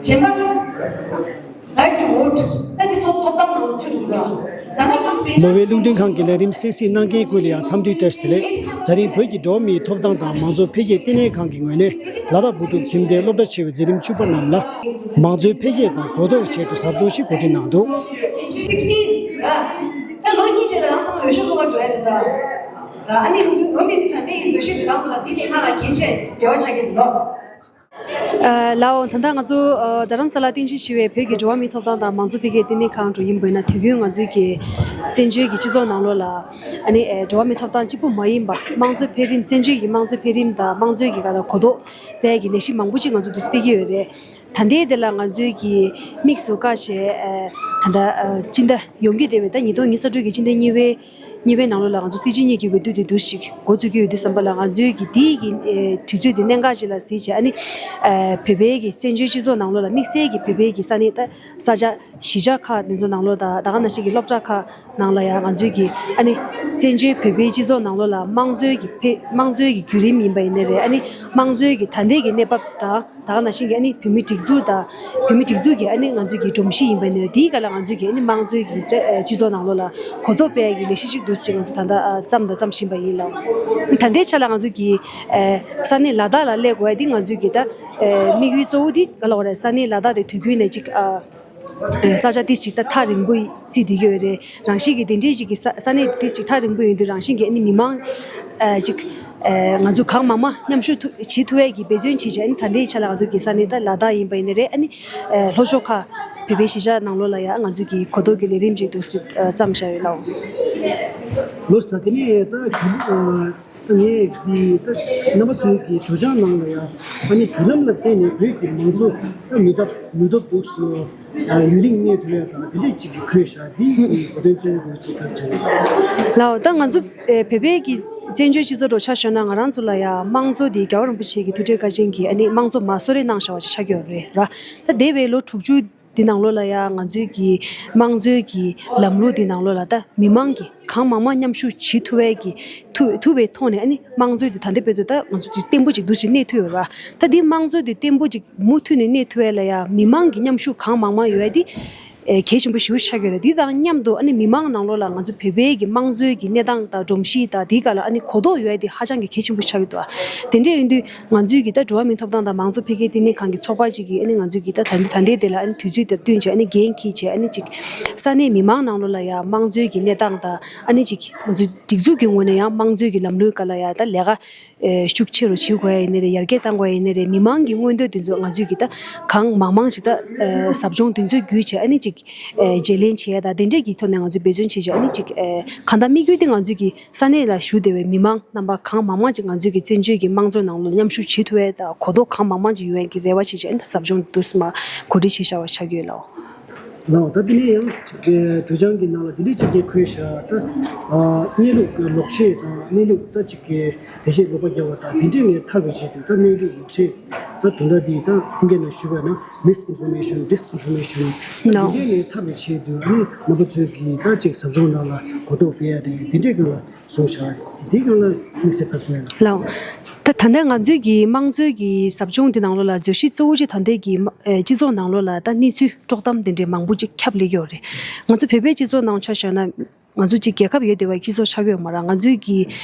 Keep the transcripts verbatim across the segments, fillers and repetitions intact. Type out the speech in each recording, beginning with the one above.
གཞན་པ། Right to vote. ད་འདི་ཐོབ་ཐོབ་ཐང་ནང་ལ་ཚུད་འདུག་ར། ད་ནང་ལ་ནོར་ཝེ་རླུང་འཕྲིན་ཁང་གི་ལས་རིམ་གསན་གཟིགས་གནང་མཁན་ཀུན་ལ་ཡང་འཚམས་འདྲི་བཀྲ་ཤིས་བདེ་ལེགས། ད་རིང་བོད་ཀྱི་འགྲོ་བ་མིའི་ཐོབ་ཐང་དང་མང་གཙོ་འཕེལ་རྒྱས་ལྟེ་གནས་ཁང་གི་ངོས་ནས་ལ་དྭགས་བོད་ཕྲུག་ཁྱིམ་སྡེའི་སློབ་གྲྭ་ཆེ་བའི་འཛིན་རིམ་བཅུ་པ་རྣམས་ལ་མང་གཙོའི་འཕེལ་རྒྱས་དང་གོ་རྟོགས་ཆེད་དུ་ཟབ་སྦྱོང་ཞིག་གོ་སྒྲིག་གནང་འདུག། Sixteen ར། ད་ལོ་གཉིས་རྗེས་ལ་རང་ཚང་མ་འོས་ཤོག་བླུག་པར་འགྲོ་ཡ་དེ་ད། ར་ཨ་ནི་ལོ་དེ་དེ་ད་ལྟའི་འཛུལ་ཞིག་རང་ཚོ་ལ་དེ་ལས་ང་ལ་གལ་ཆེ་འབྲེལ་བ་ཆགས་ཀྱི་འདུག། ཨ་ལའོ། ད་ལྟ་ང་ཚོ་ཨ་རྡ་རམ་ས་ལ་རྟེན་གཞི་བྱས་པའི་བོད་ཀྱི་འགྲོ་བ་མིའི་ཐོབ་ཐང་དང་མང་གཙོ་འཕེལ་རྒྱས་ལྟེ་གནས་ཁང་འགྲོ་ཡིན་པ་ཡིན་ན། དུས་རྒྱུན་ང་ཚོའི་གི་བཙན་བྱོལ་གྱི་སྤྱི་ཚོགས་ནང་ལོགས་ལ་ཨ་ནི་ཨ་འགྲོ་བ་མིའི་ཐོབ་ཐང་གཅིག་པུ་མ་ཡིན་པ། དམངས་གཙོའི་འཕེལ་རིམ། བཙན་བྱོལ་གྱི་དམངས་གཙོའི་འཕེལ་རིམ་དང་དམངས་གཙོའི་གི་ག་ལ་གོ་རྟོགས་སྤེལ་གྱི་ལས་གཞི་མང་པོ་ཅིག་ང་ཚོ་འདུག་སྤེལ་གྱི་ཡོད་རེད། ད་ལྟའི་དེ་ལ་ང་ཚོའི་གི་དམིགས་སུ་བཀར་བྱས་ཨ་ད་ལྟ་ཨ་སྤྱི་ཟླ་ཡོང་གི་བསྡད་པའི་ད་ཉིས་སྟོང་ཉི་ཤུ་རྩ་དྲུག་གི་སྤྱི་ཟླ་གཉིས་པའི་གཉིས་པའི་ནང་ལོགས་ལ་ང་ཚོ་སྲིད་སྤྱི་གཉིས་ཀྱི་འོས་བསྡུ་དེ་འདུག་ཞིག་འགོ་བཙུགས་ཀྱི་ཡོད་དུས་ཙམ་པ་ལ། ང་ཚོའི་གི་དེའི་གི་ཨེ་དུས་ཚོད་དེ་གནད་འགག་ཅིག་ལ་གཟིགས་བྱས། ཨ་ནི་ཨེ་བོད་པའི་གི་བཙན་བྱོལ་སྤྱི་ཚོགས་ནང་ལོགས་ལ་དམིགས་བསལ་གྱི་བོད་པའི་གི་ས་གནས་ད་ས་ཆ་གཞིས་ཆགས་ཁག་དེ་ཚོ་ནང་ལོགས་དང་། ད་ག་ནང་བཞིན་གྱི་སློབ་གྲྭ་ཁག་ནང་ལ་ཡང་ང་ཚོའི་གི་ཨ་ནི་བཙན་བྱོལ་བོད་པའི་སྤྱི་ཚོགས་ནང་ལོགས་ལ་དམངས་གཙོའི་གི་འཕེལ་དམངས་གཙོའི་གི་བརྒྱུད་རིམ་ཡིན་པ་ཡིན་ནའི་རེད། ཨ་ནི་དམངས་གཙོའི་གི་ད་ལྟའི་གི་གནས་བབ་དང་། ད་ག་ནང་བཞིན་གྱི་ཨ་ནི་བོད་མིའི་སྒྲིག་འཛུགས་དང་། བོད་མིའི་སྒྲིག་འཛུགས་ཀྱི་ཨ་ནི་ང་ཚོའི་གི་སྒྲོམ་གཞི་ཡིན་པ་ཡིན་ནའི་རེད། དེའི་སྒང་ལ་ང་ཚོའི་གི་ཨ་ནི་དམངས་གཙོའི་གི་སྤྱི་ཚོགས་ནང་ལོགས་ལ་གོ་རྟོགས་སྤེལ་ཡ་གི་ལས་གཞི་ཅིག་འདུག་ཅེས་ང་ཚོ་ད་ལྟ་ཨ་བརྩམས་དང་བརྩམ་བཞིན་པ་ཡིན་ལགས། ད་ལྟའི་ཆ་ལ་ང་ཚོ་གི་ཨ་ས་གནས་ལ་དྭགས་ལ་སླེབས་དགོས་ཡ་འདི་ང་ཚོའི་གི་ད་ཨ་དམིགས་ཡུལ་གཙོ་བོ་འདི་ག་ལ་བ་རེད། ས་གནས་ལ་དྭགས་དེ་དུས་རྒྱུན་ནས་ཅིག་ཨ་ས་ཆ་ཏིས་ཅིག་ད་ཐག་རིང་པོ་བརྩིས་བསྡད་ཀྱི་ཡོད་རེད། རང་བཞིན་གྱི་དེ་འདྲའི་ཅིག་གི་ས་ས་གནས་ཏིས་ཅིག་ཐག་རིང་པོ་ཡིན་དུས། རང་བཞིན་གྱི་ཨ་ནི་མི་མང་ཨ་ཅིག་ཨ་ང་ཚོ་གང་མང་མང་མཉམ་ཞུགས་ཐུབ་བྱེད་ཐུབ་ཡས་ཀྱི་འབད་བརྩོན་བྱེད་བྱས། ཨ་ནི་ད་ལྟའི་ཆ་ལ་ང་ཚོ་གི་ས་གནས་ད་ལ་དྭགས་ཡིན་པ་ཡིན་ནའི་རེད། ཨ་ནི་ཨ་ལྷོ་ཕྱོགས་ཁག་བོད་པའི་གཞིས་ཆགས་ནང་ལོགས་ལ་ཡང་ང་ཚོ་གི་གོ་རྟོགས་ཀྱི་ལས་རིམ་ཅིག་འདུག་སེ་ཨ་བརྩམས་བཞག་ཡོད་ལགས། ལོས་ད་དེ་ནས་ད་གི་ཨ། ངས་འདི་ད་རྣམ་པ་ཚོའི་གི་དྲོ་འཆར་ནང་ལ་ཡང་ཨ་ནི་བརྒྱུད་ལམ་ལ་བརྟེན་ནས་བོད་ཀྱི་མང་གཙོ་ད་ནུས་སྟོབས་ནུས་སྟོབས་འདུག་སུ་ཡུན་རིང་གནས་ཐུབ་ཡ་དང་དེ་འདྲས་ཅིག་གི་འཁོད་བཞག་འདི་གི་གོ་དོན་གཙོ་བོ་ཅིག་ག་རེ་བྱས་ན། ལགས་འོ། ད་ང་ཚོ་ཨེ་བོད་པའི་གི་བཙན་བྱོལ་སྤྱི་ཚོགས་འགྲོ་ཆ་བཞག་ན། ང་རང་ཚོ་ལ་ཡང་དམངས་གཙོ་འདི་རྒྱལ་བ་རིན་པོ་ཆེ་གི་ཐུགས་རྗེ་བཀའ་དྲིན་གྱིས་ཨ་ནི་དམངས་གཙོ་མ་གསོལ་རས་གནང་བཞག་པ་ཅིག་ཆགས་ཀྱི་ཡོད་རེད་ར། ད་འདས་པའི་ལོ་དྲུག་ཅུ་འདི་ནང་ལོགས་ལ་ཡང་ང་ཚོའི་གི་དམངས་གཙོའི་གི་ལམ་ལུགས་འདི་ནང་ལོགས་ལ་ད་མི་མང་གི་གང་མང་མང་མཉམ་ཞུགས་བྱེད་ཐུབ་པའི་གི་ཐུབ་ཐུབ་པའི་ཐོག་ནས། ཨ་ནི་དམངས་གཙོའི་འདི་ད་ལྟ་བར་དུ་ད་ང་ཚོ་འདི་བརྟན་པོ་ཅིག་འདུག་ཅིག་གནས་ཐུབ་ཡོད་ར། ད་འདི་དམངས་གཙོའི་འདི་བརྟན་པོ་ཅིག་མུ་མཐུད་ནས་གནས་ཐུབ་ཡ་ལ་ཡ་མི་མང་གི་མཉམ་ཞུགས་གང་མང་མང་ཡོད་ཡ་འདི་ཨེ་གལ་ཆེན་པོ་ཞེ་པོ་ཆགས་ཀྱི་ཡོད་རེད། འདི་དང་མཉམ་དུ་ཨ་ནི་མི་མང་ནང་ལོགས་ལ་ང་ཚོ་བོད་པའི་གི་དམངས་གཙོའི་གི་གནས་སྟངས་དང་སྒྲོམ་གཞི་དང་འདིའི་སྒང་ལ་ཨ་ནི་གོ་རྟོགས་ཡོད་ཡ་འདི་ཧ་ཅང་གི་གལ་ཆེན་པོ་ཆགས་ཀྱི་འདུག་བ། དེ་འདྲ་ཡིན་དུས་ང་ཚོའི་གི་ད་འགྲོ་བ་མིའི་ཐོབ་ཐང་དང་མང་གཙོ་འཕེལ་རྒྱས་ལྟེ་གནས་ཁང་གི་ཚོགས་པ་ཅིག་གིས་ཨ་ནི་ང་ཚོའི་གི་ད་ད་ད་ལྟའི་དེ་ལ་ཨ་ནི་དུས་ཚོད་དང་བསྟུན་བྱས་ཨ་ནི་འགན་འཁྱེར་བྱས། ཨ་ནི་ཅིག་ས་གནས་མི་མང་ནང་ལོགས་ལ་ཡང་དམངས་གཙོའི་གི་གནས་སྟངས་དང་། ཨ་ནི་ཅིག་ང་ཚོའི་སྒྲིག་འཛུགས་ཀྱི་ངོས་ནས་ཡང་དམངས་གཙོའི་གི་ལམ་ལུགས་སྒང་ལ་ཡང་ད་ལས་ཀ་ཨེ་ཤུགས་ཆེ་རུ་བྱེད་དགོས་ཡ་ཡིན་ནའི་རེད། ཡར་རྒྱས་གཏང་དགོས་ཡ་ཡིན་ནའི་རེད། མི་མང་གི་མངོན་འདོད་དེ་ཚོ་ང་ཚོས་གི་ད་གང་མང་མང་ཞིག་ད་ཨེ་ཟབ་སྦྱོང་དེ་ཚོ་བརྒྱུད་བྱས། ཨ་ནི་ཅིག་ཨེ་བརྗེ་ལེན་བྱེད་ཡ་དང་དེ་འདྲས་ཀྱི་ཐོག་ནས་ང་ཚོས་འབད་བརྩོན་བྱེད་བྱས། ཨ་ནི་ཅིག་ཨེ་གང་ལྟར་དམིགས་ཡུལ་དེ་ང་ཚོས་གི་ས་གནས་ལ་བཞུགས་བསྡད་པའི་མི་མང་རྣམ་པ་གང་མང་མང་ཅིག་ང་ཚོས་གི་བཙན་བྱོལ་གྱི་དམངས་གཙོའི་ནང་ལ་མཉམ་ཞུགས་བྱེད་ཐུབ་ཡ་དང་གོ་རྟོགས་གང་མང་མང་ཅིག་ཡོང་ཡ་གི་རེ་བ་བྱེད་བྱས། ཨ་ནི་ད་ཟབ་སྦྱོང་དེ་ཚོ་མར་གོ་སྒྲིག་བྱས་བཞག་པ་ཆགས་ཀྱི་ཡོད་ལགས། ལགས་འོ། ད་དེ་ནས་ཡང་ཅིག་གི་དྲོ་འཆར་གྱི་ནང་ལ་དེ་འདྲའི་ཅིག་གི་འཁོད་བཞག་ད་ཨ་གནས་ལུགས་ཀྱི་ལོག་བཤད་དང་། གནས་ལུགས་ད་ཅིག་གི་འགྲེལ་བཤད་ལོག་པ་རྒྱབ་པ་དང་། དེ་འདྲའི་ནས་ཐར་བའི་ཆེད་དུ་ད་གནས་ལུགས་ལོག་བཤད་ད་དོན་དག་འདི་ད་ཁུངས་སྐྱེལ་ནས་ཞུས་པ་ན་མིས་ཨིན་ཕོར་མེ་ཤོན། ཌིས་ཨིན་ཕོར་མེ་ཤོན། ད་ལགས། དེ་འདྲའི་ནས་ཐར་བའི་ཆེད་དུ་ཨ་ནི་རྣམ་པ་ཚོས་ཀྱིས་ད་ཅིག་ཟབ་སྦྱོང་ནང་ལ་གོ་རྟོགས་སྤེལ་ཡ་རེད། དེ་འདྲའི་སྒང་ལ་གསུངས་བཞག་འདིའི་སྒང་ལ་དམིགས་བསལ་ག་རེ་གསུངས་ཡོད་ན། ལགས། ད་ད་ལྟ་ང་ཚོའི་གི་དམངས་གཙོའི་གི་ཟབ་སྦྱོང་འདི་ནང་ལོགས་ལ་བརྗོད་གཞི་གཙོ་བོ་ཅིག་ད་ལྟའི་གི་ཨེ་སྤྱི་ཚོགས་ནང་ལོགས་ལ་ད་གནས་ཚུལ་དཀྲོག་གཏམ་དེ་འདྲའི་མང་པོ་ཅིག་ཁྱབ་སླེབས་ཡོད་རེད། ང་ཚོ་བོད་པའི་སྤྱི་ཚོགས་ནང་ཆ་བཞག་ན། ང་ཚོ་གཅིག་རྒྱལ་ཁབ་ཡོད་བསྡད་པའི་སྤྱི་ཚོགས་ཆགས་ཀྱི་ཡོད་མ་རེད། ང་ཚོའི་གི་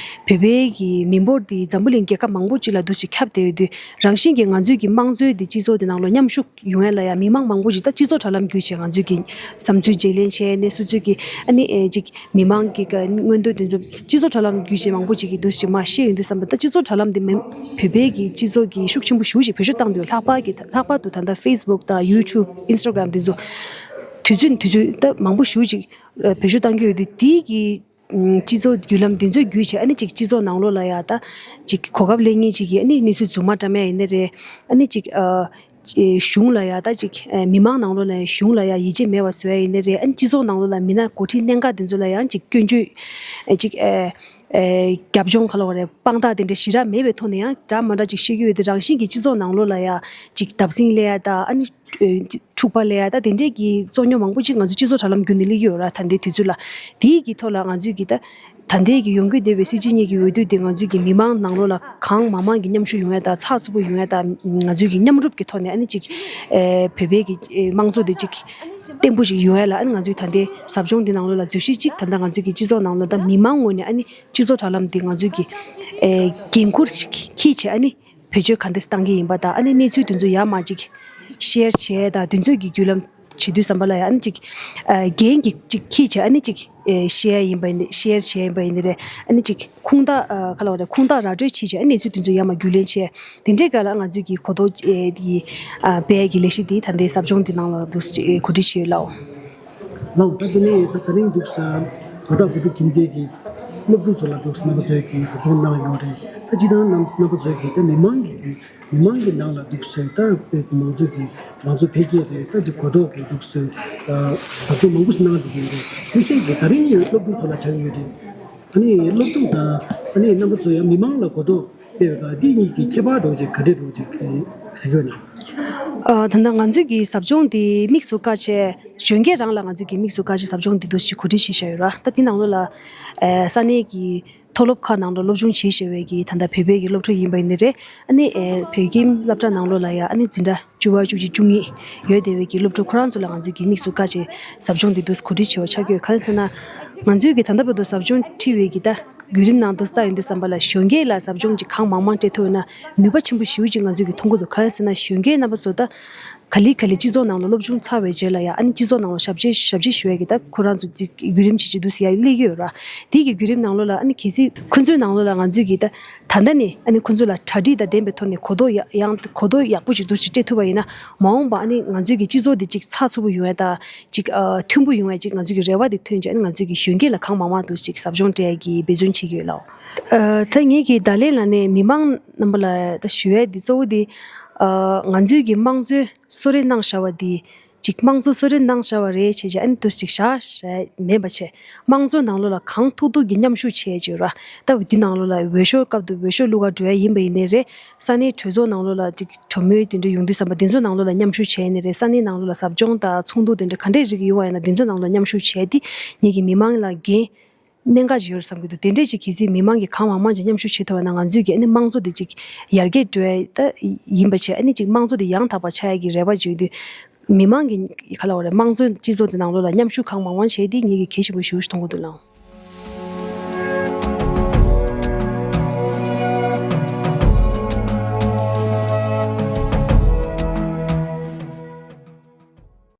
བོད་པའི་གི་མི་འབོར་འདི་འཛམ་བུ་གླིང་རྒྱལ་ཁབ་མང་པོ་ཅིག་ལ་འདུག་སེ་ཁྱབ་བསྡད་ཡོད་དུས། རང་བཞིན་གྱིས་ང་ཚོའི་གི་དམངས་གཙོའི་འདི་སྤྱི་ཚོགས་འདི་ནང་ལོགས་མཉམ་ཞུགས་ཡོང་ཡ་ལ་ཡང་མི་མང་མང་པོ་ཅིག་ད་སྤྱི་ཚོགས་དྲ་ལམ་བརྒྱུད་བྱས་ང་ཚོའི་གི་བསམ་ཚུལ་བརྗེ་ལེན་བྱས་ནས། སོ་སོའི་གི་ཨ་ནི་ཨེ་ཅིག་མི་མང་གི་ག་མངོན་འདོད་འདི་ཚོ་སྤྱི་ཚོགས་དྲ་ལམ་བརྒྱུད་བྱས་མང་པོ་ཅིག་གིས་འདུག་སེ་མར་བཤད་ཡོང་དུས་ཙམ་པ། ད་སྤྱི་ཚོགས་དྲ་ལམ་འདི་མི་བོད་པའི་གི་སྤྱི་ཚོགས་ཀྱི་ཤུགས་ཆེན་པོ་ཞེ་པོ་ཅིག་བེད་སྤྱོད་བཏང་དུས། ལྷག་པར་གི་ལྷག་པར་དུ་ད་ལྟ་ཕེ་སི་བུག་དང་ཡུ་ཊུབ། ཨིན་སི་ཊ་གྷ་རམ་འདི་ཚོ་དུས་ཚོད་དུས་ཚོད་ད་མང་པོ་ཞེ་པོ་ཅིག་བེད་སྤྱོད་བཏང་གི་ཡོད་དུས། དེའི་གི་ཨམ་སྤྱི་ཚོགས་བརྒྱུད་ལམ་འདི་ཚོ་བརྒྱུད་བྱས་ཨ་ནི་ཅིག་སྤྱི་ཚོགས་ནང་ལོགས་ལ་ཡ་ད་ཅིག་གོ་སྐབས་ལེན་མཁན་ཅིག་གིས་ཨ་ནི་གནས་ཚུལ་རྫུན་མ་བཀྲམ་ཡ་ཡིན་ནའི་རེད། ཨ་ནི་ཅིག་ཨ་ཅིག་གཞུང་ལ་ཡ་ད་ཅིག་ཨ་མི་མང་ནང་ལོགས་ལ་ཡ་གཞུང་ལ་ཡ་ཡིད་ཆེས་མེད་པ་བཟོ་ཡ་ཡིན་ནའི་རེད། ཨ་ནི་སྤྱི་ཚོགས་ནང་ལོགས་ལ་མི་སྣ་འགོ་ཁྲིད་གནད་འགག་འདི་ཚོ་ལ་ཡང་ཅིག་སྐྱོན་བརྗོད། ཨ་ཅིག་ཨ་ཨ་རྒྱབ་ལྗོངས་ག་ལ་བ་རེད། དཔང་རྟགས་དེ་འདྲ་ཞེ་དྲག་མེད་པའི་ཐོག་ནས་ཡང་འདྲ་མ་འདྲ་ཅིག་བཤད་ཀྱི་ཡོད་དེ། རང་བཞིན་གྱི་སྤྱི་ཚོགས་ནང་ལོགས་ལ་ཡ་ཅིག་བརྡབ་གསིག་སླེབས་ཡ་ད། ཨ་ནི་ཨ་ཅིག་ འཁྲུག་པ་ལས་ཡ་ད་དེ་འདྲས་ཀྱི་བཙོག་ཉོ་མང་པོ་ཅིག་ང་ཚོ་སྤྱི་ཚོགས་དྲ་ལམ་བརྒྱུད་ནས་སླེབས་ཀྱི་ཡོད་ར། ད་ལྟའི་དུས་ཚོད་ལ་དེའི་གི་ཐོག་ལ་ང་ཚོས་གི་ད་ད་ལྟའི་གི་ཡོང་གི་བསྡད་པའི་སྲིད་སྤྱི་གཉིས་ཀྱི་འོས་བསྡུ་དེ་ང་ཚོས་གི་མི་མང་ནང་ལོགས་ལ་གང་མང་མང་གི་མཉམ་ཞུགས་ཡོང་ཡ་ད་ཚགས་ཚུད་པོ་ཡོང་ཡ་ད་ང་ཚོས་གི་མཉམ་རུབ་ཀྱི་ཐོག་ནས་ཨ་ནི་ཅིག་ཨེ་བོད་པའི་གི་ཨེ་དམངས་གཙོ་དེ་ཅིག་བརྟན་པོ་ཞིག་ཡོང་ཡ་ལ་ཨ་ནི་ང་ཚོས་ད་ལྟའི་ཟབ་སྦྱོང་འདི་ནང་ལོགས་ལ་འཛུལ་ཞིག་ཅིག་ད་ལྟ་ང་ཚོས་གི་སྤྱི་ཚོགས་ནང་ལོགས་ད་མི་མང་ངོས་ནས་ཨ་ནི་སྤྱི་ཚོགས་དྲ་ལམ་འདི་ང་ཚོས་གི་ཨེ་འགན་འཁུར་ཞིག་འཁྱེར་བྱས་ཨ་ནི། བེད་སྤྱོད་ག་འདྲས་བཏང་གི་ཡིན་པ་དང་ཨ་ནི་གནས་ཚུལ་དེ་ཚོ་ཡར་མར་ཅིག་ཤེར་བྱས་དང་དེ་ཚོ་གི་བརྒྱུད་ལམ་བྱེད་དུས་ཙམ་པ་ལ་ཡང་ཨ་ནི་ཅིག་ཨ་རྒན་གྱིས་ཅིག་ཁྱེད་བྱས་ཨ་ནི་ཅིག་ཨེ་ཤེར་ཡིན་པ་ཡིན་ཤེར་བྱས་ཡིན་པ་ཡིན་རེད། ཨ་ནི་ཅིག་ཁུངས་དག་ཨ་ག་ལ་བ་རེད། ཁུངས་དག་ར་སྤྲོད་བྱེད་བྱས་ཨ་ནི་གནས་ཚུལ་དེ་ཚོ་ཡར་མར་བརྒྱུད་ལེན་བྱས་དེ་འདྲའི་སྐབས་ལ་ང་ཚོས་ཀྱི་གོ་རྟོགས་ཨེ་དེ་ཨ་སྤེལ་གྱི་ལས་གཞི་འདི་ད་ལྟའི་ཟབ་སྦྱོང་འདི་ནང་ལ་འདུག་ཅིག་གོ་སྒྲིག་བྱས་ཡོད་ལགས། ལགས་ད་དེ་ནས་ད་ད་རིང་འདུག་ས་ད་ལྟ་བུ་ཕྲུག་ཁྱིམ་སྡེ་གི་སློབ་ཕྲུག་ཚོ་ལ་འདུག་ས་རྣམ་པ་ཚོས་ཀྱི་ཟབ་སྦྱོང་གནང་ཡོད་རེད། ད་སྤྱིར་བཏང་རྣམ་རྣམ་པ་ཚོས་ཀྱི་ད་མི་མང་གི་མི་མང་གི་ནང་ལ་འདུག་ས་ད་དཔེ་མང་ཚོགས་ཀྱི་མང་གཙོ་འཕེལ་རྒྱས་རེད། ད་དེ་གོ་རྟོགས་ཀྱི་འདུག་ས་ཟབ་སྦྱོང་མང་པོ་ཞིག་གནང་བསྡད་ཀྱི་ཡོད་རེད། དེ་བཞིན་གྱི་ད་རིང་གི་སློབ་ཕྲུག་ཚོ་ལ་ཆགས་ཡོད་རེད། ཨ་ནི་སློབ་ཕྲུག་དང་ཨ་ནི་རྣམ་པ་ཚོ་ཡང་མི་མང་ལ་གོ་རྟོགས་དཔེ་འདི་གཉིས་ཀྱི་ཁྱད་པར་འདྲ་བོ་ཅིག་ག་འདྲ་འདྲ་བོ་ཅིག་གཟིགས་ཡོད་ན། ཨ་ད་ལྟ་ང་ཚོས་ཀྱི་ཟབ་སྦྱོང་འདི་དམིགས་སུ་བཀར་བྱས་གཞོན་སྐྱེས་རང་ལ་ང་ཚོས་ཀྱི་དམིགས་སུ་བཀར་བྱས་ཟབ་སྦྱོང་འདི་འདུག་ཞིག་གོ་སྒྲིག་བྱས་བཞག་ཡོད་ར། ད་འདི་ནང་ལོགས་ལ་ཨ་ས་གནས་ཀྱི་མཐོ་སློབ་ཁག་ནང་ལ་སློབ་སྦྱོང་བྱེད་བཞིན་པའི་གི་ད་ལྟ་བོད་པའི་གི་སློབ་ཕྲུག་ཡིན་པ་ཡིན་ནི་རེད། ཨ་ནི་ཨ་བོད་ཁྱིམ་སློབ་གྲྭ་ནང་ལོགས་ལ་ཡང་ཨ་ནི་འཛིན་གྲྭ་བཅུ་པ་བཅུ་གཅིག་བཅུ་གཉིས་ཡོད་བསྡད་པའི་གི་སློབ་ཕྲུག་ཁོ་རང་ཚོ་ལ་ང་ཚོས་ཀྱི་དམིགས་སུ་བཀར་བྱས་ཟབ་སྦྱོང་འདི་འདུག་གོ་སྒྲིག་བྱས་པ་ཆགས་ཀྱི་ཡོད། གང་ཡིན་ཟེར་ན་ང་ཚོས་ཀྱི་ད་ལྟ་བར་དུ་ཟབ་སྦྱོང་ཁྲིད་པའི་གི་ད་བརྒྱུད་རིམ་ནང་དུ་ལྟ་ཡོང་དུས་ཙམ་པ་ལ་གཞོན་སྐྱེས་ལ་ཟབ་སྦྱོང་ཅིག་གང་མང་མང་སྤྲད་ཐུབ་ཡོད་ན་ནུས་པ་ཆེན་པོ་ཞེ་པོ་ཅིག་ང་ཚོས་ཀྱི་མཐོང་གི་འདུག་གང་ཡིན་ཟེར་ན་གཞོན་སྐྱེས་རྣམ་པ་ཚོ་ད་ག་ལེ་ག་ལེ་སྤྱི་ཚོགས་ནང་ལ་སློབ་སྦྱོང་ཚར་བའི་རྗེས་ལ་ཡང་ཨ་ནི་སྤྱི་ཚོགས་ནང་ལ་ཞབས་ཕྱི་ཞབས་ཕྱི་ཞུ་ཡ་གི་ད་ཁོ་རང་ཚོ་ཅིག་བརྒྱུད་རིམ་ཅིག་ཅིག་འདུག་ཟེར་ཡ་སླེབས་ཀྱི་ཡོད་ར། དེ་གི་བརྒྱུད་རིམ་ནང་ལོགས་ལ་ཨ་ནི་གལ་སྲིད་ཁོ་ཚོའི་ནང་ལོགས་ལ་ང་ཚོས་ཀྱི་ད་ད་ལྟ་ནས་ཨ་ནི་ཁོ་ཚོ་ལ་གྲ་སྒྲིག་དང་ལྡན་པའི་ཐོག་ནས་གོ་རྟོགས་ཡག་ཡང་གོ་རྟོགས་ཡག་པོ་ཅིག་འདུག་ཅིག་སྤྲད་ཐུབ་པ་ཡིན་ན་མ་འོངས་པ་ཨ་ནི་ང་ཚོས་ཀྱི་སྤྱི་ཚོགས་འདི་ཅིག་ཚགས་ཚུད་པོ་ཡོང་ཡ་ད་ཅིག་ཨ་མཐུན་པོ་ཡོང་ཡ་ཅིག་ང་ཚོས་ཀྱི་རེ་བ་འདི་ཐོན་ཅིག་ཨ་ནི་ང་ཚོས་ཀྱི་གཞོན་སྐྱེས་ལ་གང་མང་མང་འདུག་ཅིག་ཟབ་སྦྱོང་སྤྲད་ཡ་གི་འབད་བརྩོན་བྱེད་ཀྱི་ཡོད་ལགས། ཨ་ད་ངེད་ཀྱི་བརྡ་ལན་ལ་ནས་མི་མང་རྣམ་པ་ལ་ད་ཞུ་ཡ་འདི་གཙོ་བོ་འདི་ཨ་ང་ཚོས་ཀྱི་དམངས་གཙོའི་གསོལ་རས་གནང་བཞག་པ་འདི་ཅིག་དམངས་གཙོ་གསོལ་རས་གནང་བཞག་པ་རེད་བྱས་བྱས་ཨ་ནི་འདུག་ཅིག་བཞག་བཞག་མེད་པ་བྱས་དམངས་གཙོའི་ནང་ལོགས་ལ་གང་ཐུབ་ཐུབ་ཀྱི་མཉམ་ཞུགས་བྱས་བྱས་ར། ད་འདི་ནང་ལོགས་ལ་འོས་ཤོག་སྐབས་དུ་འོས་ཤོག་བླུག་ག་འགྲོ་ཡ་ཡིན་པ་ཡིན་ནའི་རེད། ས་གནས་གྲོས་ཚོགས་ནང་ལོགས་ལ་ཅིག་གྲོས་མོལ་དེ་འདྲ་ཡོང་དུས་ཙམ་པ་དེ་ཚོ་ནང་ལོགས་ལ་མཉམ་ཞུགས་བྱས་ནའི་རེད། ས་གནས་ནང་ལོགས་ལ་ཟབ་སྦྱོང་དང་ཚོགས་འདུ་དེ་འདྲ་ག་འདྲས་རིགས་ཡོང་བ་ཡིན་ན་དེ་ཚོ་ནང་ལ་མཉམ་ཞུགས་བྱས་ཏེ་ངེད་ཀྱི་མི་མང་ལ་འགན་གནད་འགག་ཅིག་ཡོད་རེད་བསམ་གྱི་འདུག་དེ་འདྲས་ཅིག་གལ་སྲིད་མི་མང་གིས་གང་མང་མང་ཅིག་མཉམ་ཞུགས་བྱེད་ཐུབ་པ་ན་ང་ཚོས་ཀྱི་ཨ་ནི་དམངས་གཙོ་དེ་ཅིག་ཡར་རྒྱས་འགྲོ་ཡ་ད་ཡིན་པ་བྱས་ཨ་ནི་ཅིག་དམངས་གཙོ་དེ་ཡང་དག་པ་ཆགས་ཡ་གི་རེ་བ་བྱེད་དུས་མི་མང་གི་ག་ལ་བ་རེད། དམངས་གཙོའི་སྤྱི་ཚོགས་དེ་ནང་ལོགས་ལ་མཉམ་ཞུགས་གང་མང་མང་བྱས་ཏེ་ངེད་ཀྱི་གལ་ཆེན་པོ་ཞེ་པོ་ཞིག་མཐོང་གི་འདུག་ལགས།